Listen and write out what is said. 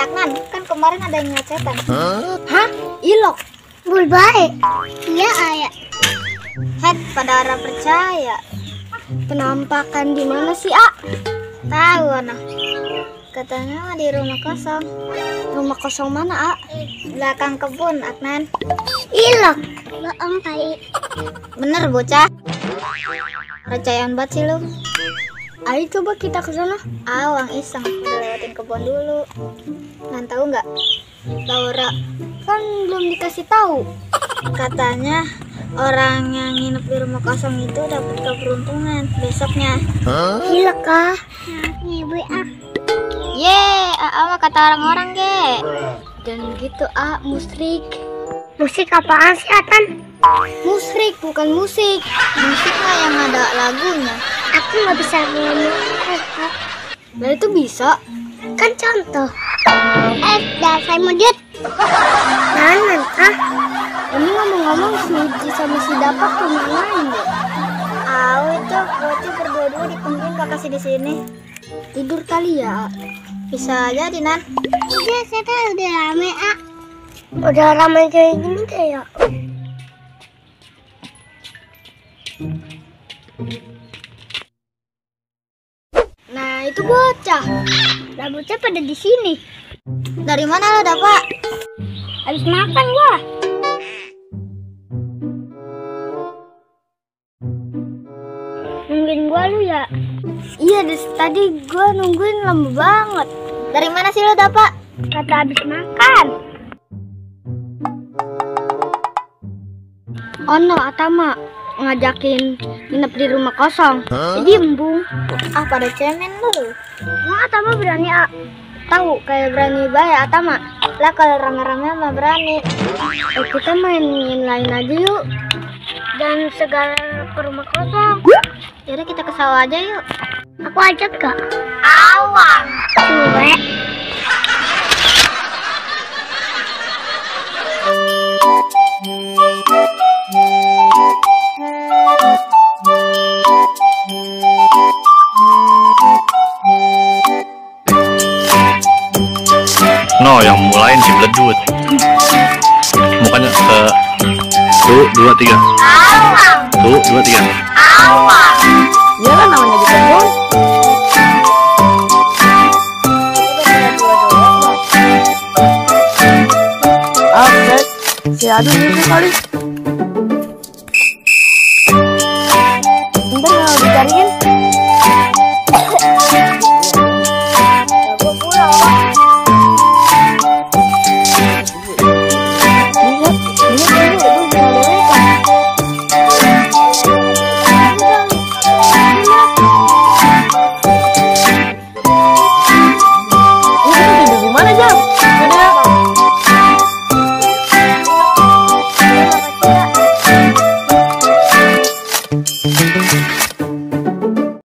Aknan, kan kemarin ada yang ngecetan. Hah? Ilok? Bulbae? Iya ayah. Het, pada orang percaya. Penampakan di mana sih, A? Tahu anak. Katanya di rumah kosong. Rumah kosong mana, A? Belakang kebun, Aknan. Ilok. Bohong, Pai. Bener, bocah. Percayaan banget sih lu. Ayo coba kita ke sana. Awang iseng, udah lewatin kebun dulu. Nggak tahu nggak? Laura Kan belum dikasih tahu. katanya orang yang nginep di rumah kosong itu dapat keberuntungan besoknya. Ilok kah? Ibu ah. Mah kata orang-orang ge. Dan gitu, A, musrik. Musik apaan sih, Atan? Musrik, bukan musik. Musik mah yang ada lagunya. Aku nggak bisa ngomong. Nah itu bisa. Kan contoh. Dasar mudit. Jangan, Ini ngomong-ngomong si Uci sama si Dapat kemana deh? Itu bocah berdua-dua ditungguin gak kasih di sini. Tidur kali ya? Bisa jadi, Nan. Udah, saya udah rame, A. Udah ramai kayak gini deh ya. Nah, itu bocah. Lah bocah pada di sini. Dari mana lo dapat? Habis makan gua. Nungguin gua lu ya? Iya, dari tadi gua nungguin lama banget. Dari mana sih lo dapat? Kata habis makan. Ono Atama ngajakin nginep di rumah kosong. Jadi embung. Pada cemen lu. Emang Atama berani, A? Tahu kayak berani bayar Atama. Lah kalau rame-rame mah berani. Kita mainin lain aja yuk. Dan segala ke rumah kosong. Yaudah kita ke sawah aja yuk. Aku ajak gak? Awang. Cuek. No, yang mulain si Bledut. Mukanya ke 1, 2, 3. Awang. 1, 2, 3. Awang. Ya kan namanya di kebun. Si Adu itu kali. Bentar, mau dicariin.